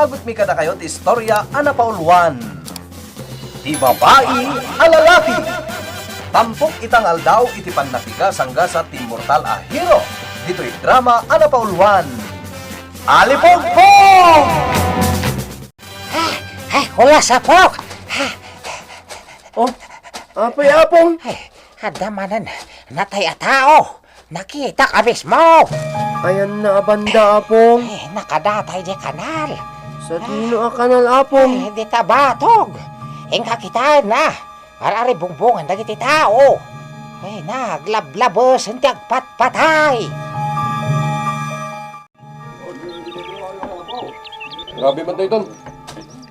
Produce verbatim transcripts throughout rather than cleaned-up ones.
Agutmi kadakayo ti istorya a napauluan ti babai a lalaki. Tampok ita nga aldaw iti pannakiga sanggasat ti immortal a hero ditoy drama a napauluan, Alipugpog! Ah, ah, kulas, Apong! Ah. Oh, apay, Apong? Ay, adda manen natay a tao. Nakitak a mismo. Ayanna a banda, Apong? Eh, nakadatay di kanal. Sadino a kanal, Apong? Eh, di ta batog. Inka kitaenna. Ar-aribungbongan dagiti tao. Eh, naglablabesen ti agpatpatay. Grabe man dayton.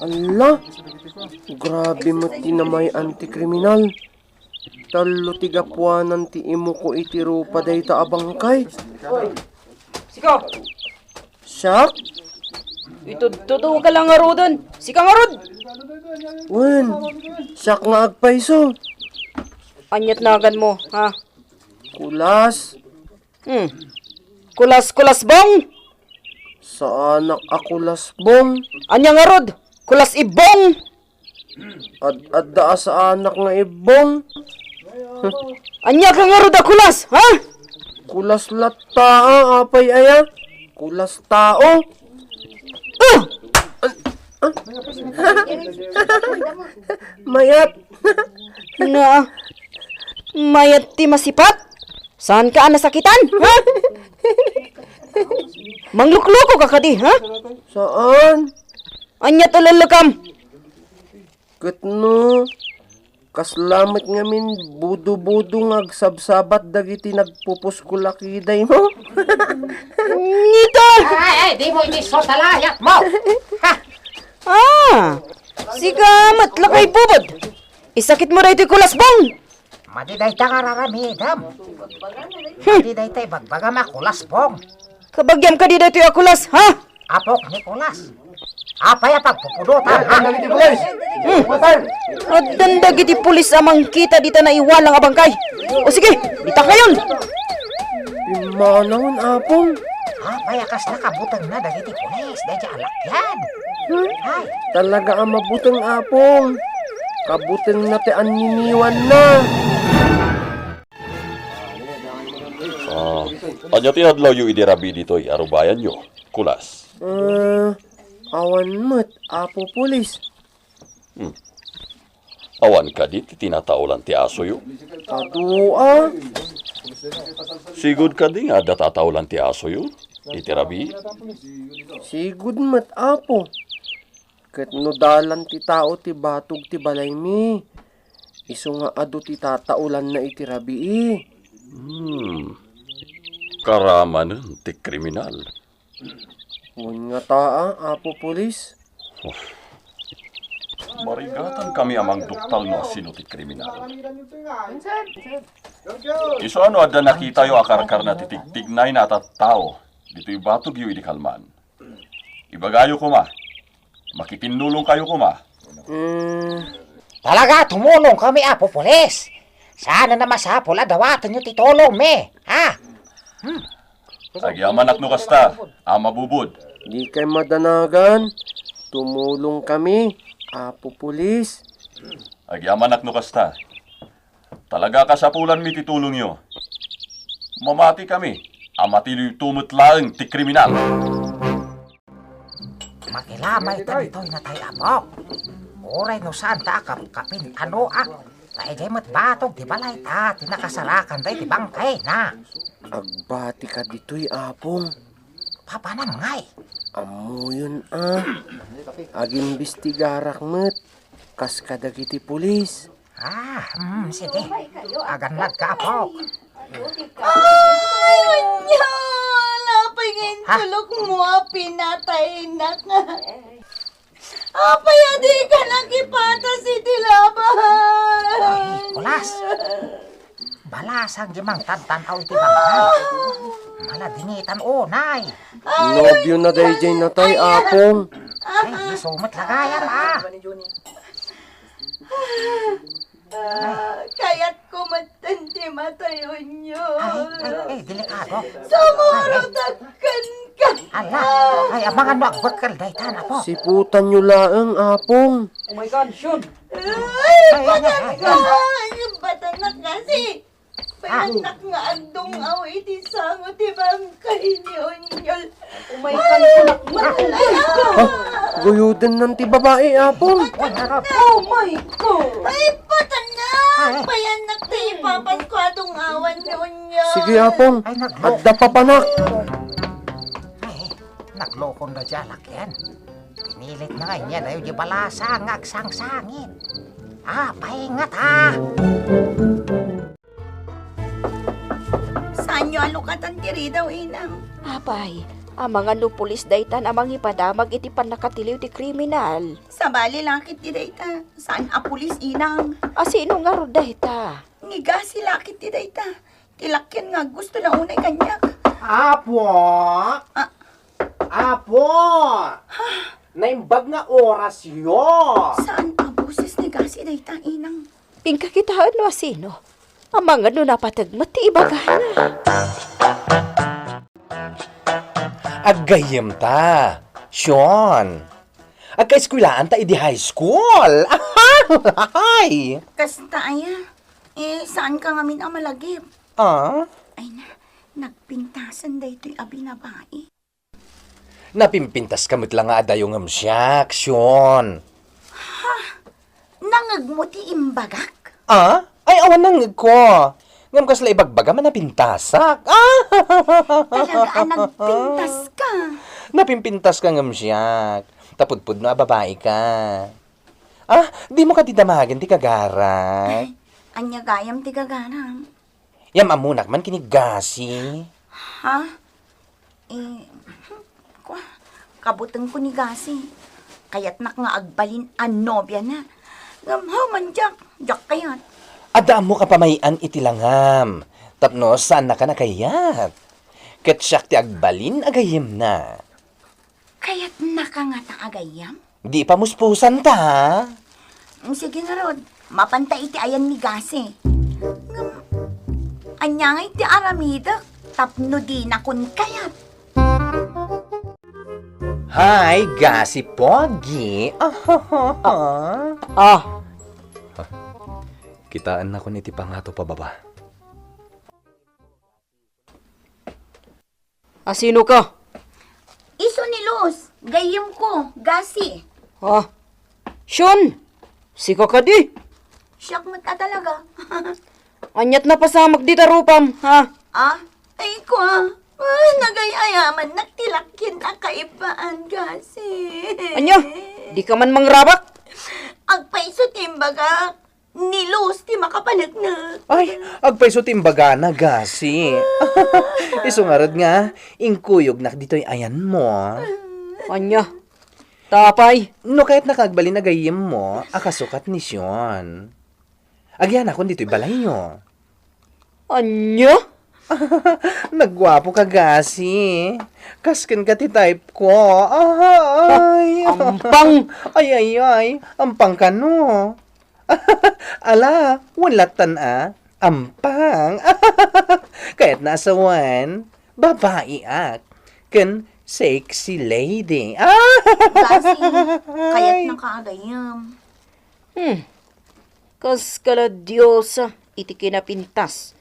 Alla, grabe met ti namay-an ti kriminal. Tallo ti gapuanan ti imuko iti rupa dayta a bangkay. Sika! Siak? Itudtudo ka lang ngaruden. Sika ngarud! Wen, siak nga agpayso. Ania't naganmo, ha? Kulas. Hmm. Kulas, kulas bong? Saanak a kulas bong. Ania ngarud? Kulas ibbong? Ad-adda a saanak nga ibbong. Ania ka ngarud a kulas, ha? Kulas latta, a, apay aya? Kulas tao. Ah! Ah! Mayat. Na, mayat ti masipat? Saan ka a nasakitan, ha? Manglukloko ka kadi, ha? Saan? Ania ti lellekam? Ket no, kasla met ngamin budo-budo nga agsabsabat dagiti nagpupuskol a kidaymo. Ngita! Ay, ay, di mo iti so sa layat mo! Ha! Ah! Sika met, lakay bubod! Isakit mo daytoy kulasbong! Madi dayta nga raramidem. Hmm. Madi dayta ibagbagam a kulasbong. Kabagiam kadi daytoy a kulas, ha? Apok ni kulas. Apay a pagpupudotan, ha? Addan dagiti pulis. Hmm. Addan dagiti pulis a mangkita dita naiwalang a bangkay. O sige, bitakayon. Immanawen, Apong. Apay a kasla kabutengna dagiti pulis, dayta a lakyan. Hmm? Ay. Talaga a mabuteng, Apong. Kabutengna ti anniniwanna. Ah, ania ti nadlawyo idi rabii ditoy a rubayanyo, kulas? Ah, awan met, Apo Pulis. Hmm. Awan kadi ti tinataolan ti asoyo? Adu a. Sigud kadi nga adda tataolan ti asoyo iti rabii? Sigud met, Apo. Ket no dalan ti tao ti batog ti balaymi, isu nga adu ti tataolanna iti rabii. Hmm. Karamanen ti kriminal. Wen ngata, Apo Pulis. Oh. Marigatan kami a mangduktal no asino ti kriminal. Isu a no adda nakitayo a karkarna ti tigtignayna a tattao ditoy batogyo idi kalman. Ibagayo koma. Makitinnulongkayo koma. Mm. Talaga, tumulongkami, Apo Pulis. Saan a masapul a dawatenyo ti tulongmi, ha? Hmm. Agyamanak no kasta, Ama Bubod. Dikay madanagan. Tumulongkami, Apo Pulis. Agyamanak no kasta. Talaga a kasapulanmi ti tulongyo. Mamati kami a matiliwto met laeng ti kriminal. Makilamay ta ditoy natay-apok. Uray no saanta a kapkapin tanoak, ta idiay met batog ti balayta ti nakasarakan daydi bangkayna. Agbatika ditoy, Apong. Papanam ngay? Ammoyon a. Agimbestigarak met. Kas kadagiti pulis. Ah, mm, sige. Agannadka, apok. Ay, ania! Apay nga intulokmo a pinataynak? Apay a dika nakipatas iti laban? Ay, kulas. Balasang di mangtadtan-aw iti bangkay. Maladingitan unay. Nobio na daydiay natay, Apong. Ay, isu met la gayam, a. Ah, kayatko metten ti matayonyo. Ay, ay, ay, delikado. Sumurotak kenka. Ala, ay, amangan no agbekkel dayta, Apo. Siputanyo laeng, Apong. Oh my God, Shun! Ay, ay, ay, ay, ay. Batanak kasi! Bayanak nga agdung-aw iti sango ti bangkay ni Onyol. Oh my God, kunak man. Ha? Guyodennan ti babai, Apong. Oh my God! Ay, batanak! Ay. Bayanak ti ipapanko a dung-awan ni Onyol. Sige, Apong. Ay, nagbo- Adda papanak. Ay, naglokon da di alakian. Pinilit na nga inya dayo di balasa nga agsangsangit. Apay ngata! Saanyo a lukatan ti ridaw, inang? Apay, amangan no pulis daytan a mangipadamag iti pannakatiliw ti kriminal. Sabali la ket ti dayta. Saan a pulis, inang? A sino ngarud dayta? Ni Gasi la ket ti dayta. Ti lakian nga gusto na unay kaniak. Apo! Ah. Apo! Naimbag nga orasyo! Saan a boses ni Gasi dayta, inang? Inka kitaen no asino. Amangan no napateg met ti ibagana. Aggayyemta, Sean. Agkaeskuelaanta idi high school. Ahay! Kasta aya. Eh, saanka ngamin a malagip? Ah? Ay na, nagpintasan daytoy a binabai. Napimpintaska met la nga adayo ngem siak, Sean. Ha? Nangegmo ti imbagak? Ah? Ay, awan nangegko. Ngem kasla ibagbagam a napintasak. Ah! Talaga a nagpintaska? Napimpintaska ngem siak. Ta pudpudno a babaika. Ah, dimo kadi damagen ti gagarak? Ania gayam ti gagaram? Yam-ammonak man ken ni Gasi. Ha? Eh, kua, kabutengko ni Gasi. Kayatnak nga agbalin a nobiana. Ngem, ha, man diak, diak kayat. Adda ammok a pamay-an iti langam. Tapno saannaka a kayat. Ket siak ti agbalin a gayyemna. Kayatnaka ngata a gayyem? Di pamuspusanta. Mm, sige ngarud, mapanta iti ayan ni Gasi. Ngem, ania ngay ti aramidek tapno dinakon kayat? Hi, Gasi Pogi. Ah. Kitaennakon iti pangato pababa. A sinoka? Isu ni Luz, gayyemko, Gasi. Ah, Sean, sika kadi? Siak met a talaga. Aniat napasamak dita rupam, ha? Ah, ay ko ah. Ah, nagay-ayamannak ti lakian a kaibaan, Gasi. Ania? Dika man mangrabak? Agpayso ti imbagak. Ni Luz ti makapaneknek. Ay, agpayso ti imbagana, Gasi. Isu ngarud nga, inkuyognak ditoy ayanmo. Ania? Tapay? No kayatnaka agbalin a gayyemmo, a kasukat ni Sean. Agyanakon ditoy balayyo. Ania? Nagguapoka, Gasi. Kas kenka ti type ko. Ay. Ampang! Ay, ay, ay. Ampang kano. Ala, wen lattan a. Ampang. Kayatna a sawen, babaiak. Ken sexy lady. Gasi, kayatnaka a gayyem. Hmm. Kas kala Diosa iti kinapintas.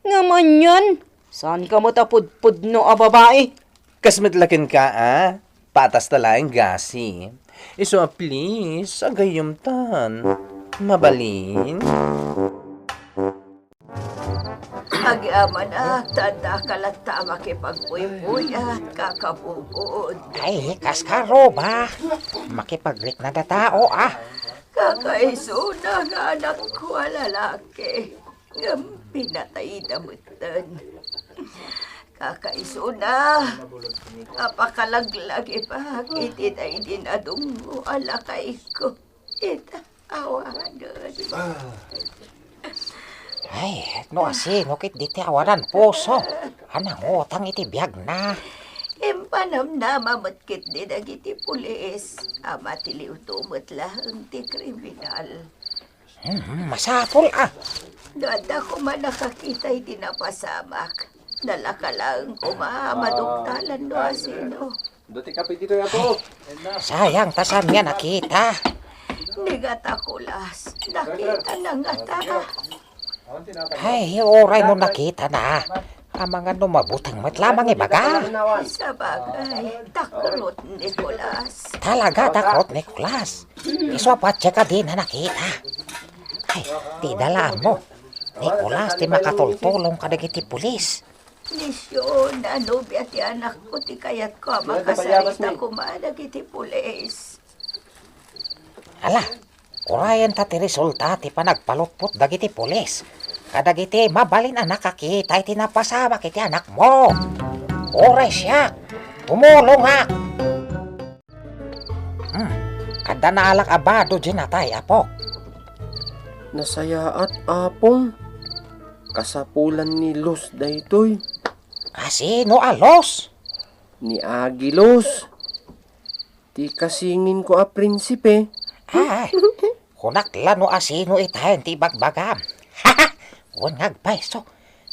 Ngem anian, saanka met a pudpudno a babai? Kas met la kenka a, patas ta laeng, Gasi. Isu a please, a gayyemtan. Mabalin? Agyamanak, ta addaka latta a makipagpuy-puyat, kakabubod. Ay, kas karuba. Makipagriknada tao, ah. Kakaisuna nga anakko a lalaki, ngem pinatayda metten. Kakaisuna a pakalaglagipak iti daydi nadunggo a lakayko. Ita, awanen. Ay, no asino ketdi ti awanan puso a nangutang iti biagna? Impanamnama met ketdi dagiti pulis a matiliwto met laeng ti kriminal. Hmm, masapul a. No adda koma nakakita iti napasamak, Nalaka laeng koma a madugtalan no asino. Dati kape dito, apo. Sayang, ta saan nga nakita? Ni Gata Kulas, nakita na ngata. Ay, uray no nakita na. Amangan no mabuteng met lamang ibaga. Sabagay, ta krot ni Kulas. Talaga, ta krot ni Kulas. Isu a patse ka di na nakita. Ay, ti dalaan mo. Ni Kulas ti makatultulong kadagiti pulis. Ni Sion, a nobia ti anakko ti kayatko a makasarita koma dagiti pulis. Ala, urayen ta ti resulta ti panagpalutpot dagiti pulis kadagiti mabalin a nakakita iti napasamak iti anakmo. Uray siak, tumulongak. Hmm, adda naalak a bado diay natay, apok. Nasayaat, apong. Kasapulan ni Luz daytoy. Asino a Luz? Ni Agilos. Ti kasinginko a prinsipe. Ay, kunak la no asino itayen ti ibagbagam. Wen nga agpayso.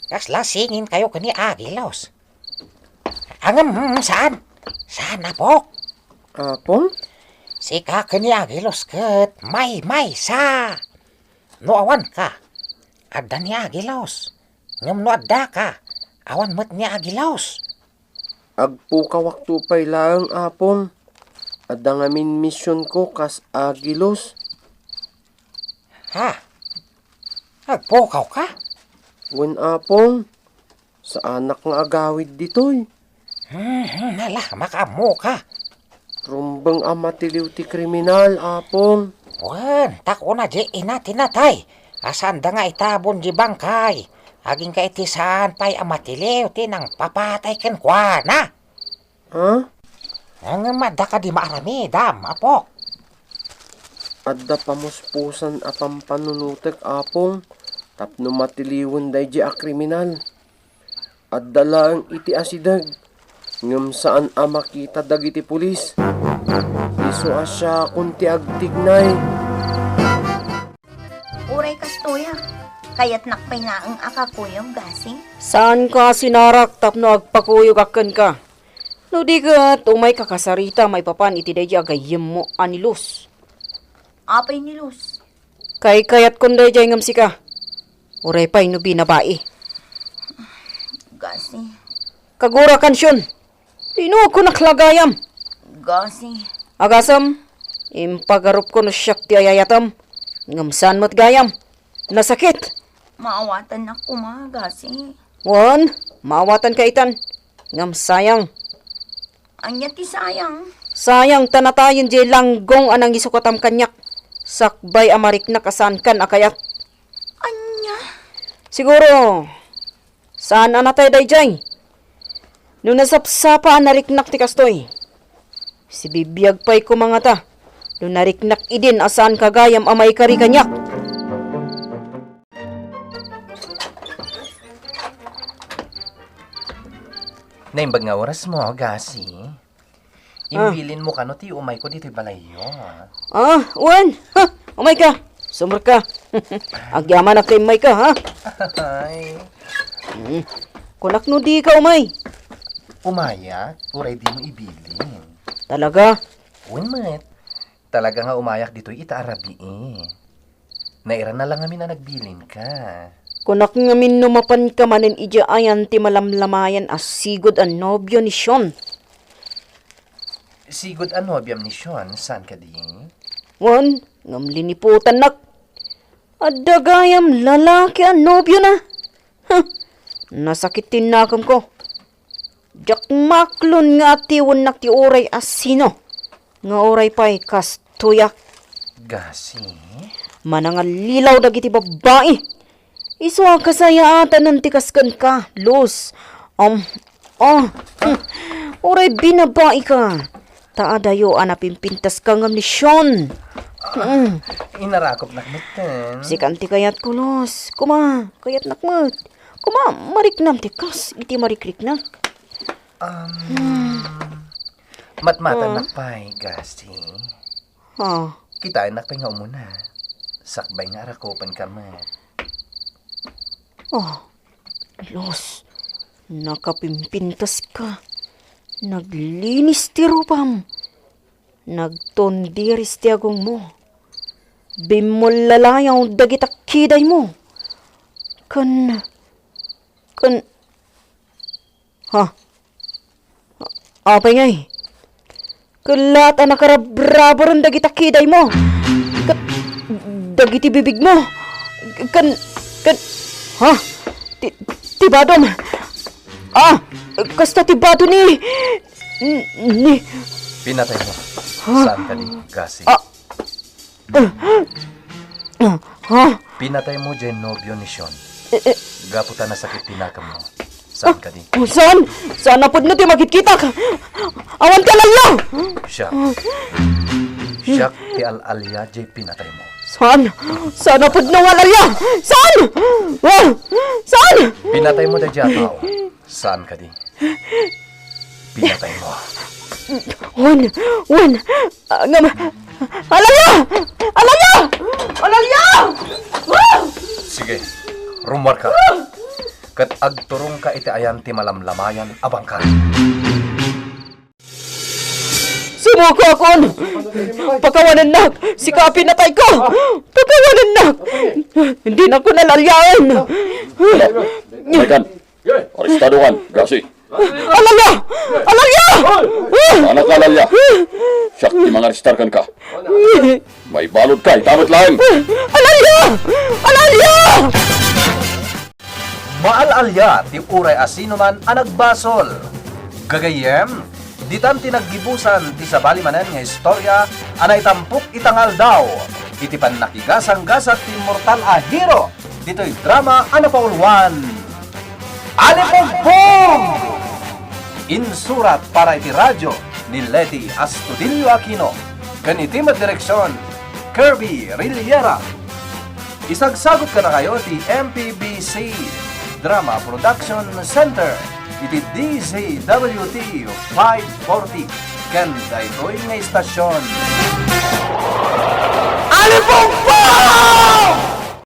Kasla singinkayo ken ni Agilos. Ngem, saan? Saan, apok? Apong? Sika ken ni Agilos ket maymaysa. No awanka, adda ni Agilos. Ngem no addaka, awan met ni Agilos. Agpukawakto pay laeng, apong. Adda ngamin misionko kas Agilos. Ha? Agpukawka? Wen, apong. Saanak nga agawid ditoy. Hmm, nala, makaammoka. Rumbeng a matiliw ti kriminal, apong. Wen, ta kuna diay ina ti natay a saanda nga itabon diay bangkay. Agingga iti saan pay a matiliw ti nangpapatay kenkuana. Ha? Ngem adda kadi maaramidam, apok? Adda pamuspusan a pampanunotek, apong, tapno matiliwen daydiay a kriminal. Adda laeng iti asideg, ngem saan a makita dagiti pulis. Isu a siakon ti agtignay. Uray kastoy a, kayatnak pay laeng a kakuyog, Gasing. Saanka a sinarak tapno agpakuyogak kenka. No di ket, umayka kasarita maipapan iti daydiay a gayyemmo a ni Luz. Apay ni Luz? Kaykayatkon daydiay ngem sika. Uray pay no binabai. Gasi. Kagura kansion. Linukonak la gayam. Gasi. Agasem, impagarupko no siak ti ayayatem. Ngem saan met gayam. Nasakit. Maawatannak koma, Gasi. Wen, maawatanka itan. Ngem sayang. Ania ti sayang? Sayang ta natayen diay langgong a nangisukatam kaniak. Sakbay a mariknak a saankan a kayat. Ania? Siguro, saan a natay daydiay. No nasapsapa a nariknak ti kastoy, sibibiag pay koma ngata no nariknak idin a saanka gayam a maikari kaniak. Naimbag nga oras mo, Gasi. Ah. Imbilin mo kano ti umayko ditoy balayyo, ah. Ah, wen. Ha, umayka. Sumerka. Agyamanak ta immayka, ha? Ay. Hmm. Kunak no dika umay. Umayak, uray dimo ibilin. Talaga? Wen met. Talaga nga umayak ditoy ita a rabii. Nairanna la ngamin a nagbilinka. Kunak ngamin no mapanka manen idiay ayan ti malamlamayan a sigud a nobio ni Sean. Sigud a nobiam ni Sean, saan kadi? Wen, ngem liniputannak. Adda gayam lalaki a nobiona. Huh, nasakit ti nakemko. Diak maklon nga atiwennak ti uray a sino nga uray pay kastoyak. Gasi? Manangallilaw dagiti babbai. Isu a kasayaatanen ti kas kenka, Luz. Um, oh, hmm. Uray binabaika. Ta adayo a napimpintaska ngem ni Sean. Hmm. Inarakopnak metten. Sikan ti kayatko, Luz. Kuma, kayatnak met. Kuma, mariknam ti kas iti marikriknak. Um, matmatannak pay, Gasi. Ah. Kitaennak pay nga umuna. Sakbay nga arakupenka met. Oh, Luz. Nakapimpintaska. Naglinis ti rupam. Nagtondiris ti agongmo. Bimmullalayaw dagita kidaymo. Ken, ken, ha? Apay ngay? Ket laat a nakarabraburen dagita kidaymo. Ket dagiti bibigmo. Ken, ken, ha? Ti, ti badom. Ah, kasta ti bado ni, ni, Pinataymo. Ha? Saan kadi, Gasi? Ah, Ha? Pinataymo diay nobio ni Sean. Eh, eh. Gapu ta nasakit ti nakemmo. Saan kadi? Oh, saan? Saan a pudno ti makitkitak? Awan ka, Lalia! Siak. Siak ti al-alia diay pinataymo. Saan? Saan a pudno nga al-alia? Saan? Ah! Saan? Pinataymo daydiay a tao. Saan kadi? Pinataymo. Wen, wen. Ah, ngem, al-alia! Al-alia! Al-alia! Ah! Sige, rummuarka. Ket agturongka iti ayan ti malamlamayan a bangkay. Sumukokon! Pakawanennak! Sika a pinatayko! Pakawanennak! Dinakon al-aliaen! Maykan! Arestadokan, Gasi. Al-alia! Al-alia! Saan ka al-alia? Siak ti mangarestar kenka. Maibaludka ita met laeng. Al-alia! Al-alia! Maal-alia ti uray a sinoman a nagbasol. Gagayyem, ditan ti naggibusan ti sabali manen nga istorya a naitampok ita nga aldaw iti pannakigasanggasat ti immortal a hero ditoy drama a napauluan, Alipugpog! Insurat para iti radio ni Leti Astudillo Aquino ken iti met direksion, Kirby Rillera. Isagsagot kadakayo ti M P B C Drama Production Center iti D Z W T five forty ken daytoy nga istasyon. Alipugpog!